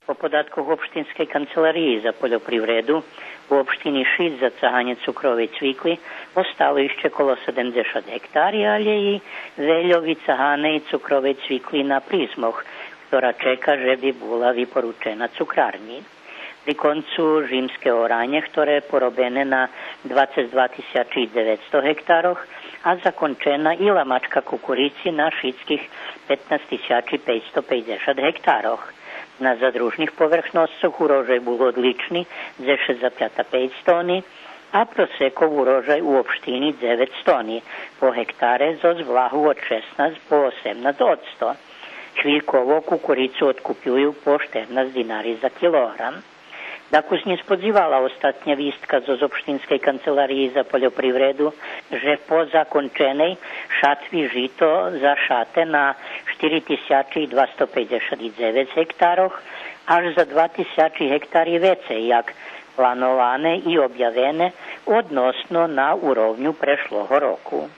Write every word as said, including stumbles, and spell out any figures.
По податкох Општинскей канцелариї за польопривреду, у општини Шид за цаганє цукровей цвикли остало ище коло седемдзешат гектари, алє и вельо вицаганей цукровей цвикли на призмох, котра чека же би була випоручена цукрарнї. При концу жимске оранє, котре поробене на двацец два тисячи дзеветсто гектарох, а закончена и ламачка кукурици на шицких петнац тисячи пейцсто пейдзешат гектарох. На задружних поверхносцох урожай бул одлични, дзешец запята пейц тони, а просеков урожай у општини дзевец тони по гектаре зоз влагу од шеснац по осемнац одсто. Хвильково кукурицу одкупюю по штернац динари за килограм. Дакус нє сподзивала остатня вистка зоз Општинскей канцелариї за польопривреду же по законченей шатви жито зашате на штири тисячи двасто пейдзешат и дзевец гектарох, аж за два тисячи гектари вецей як плановане и обявене, односно на уровню прешлого року.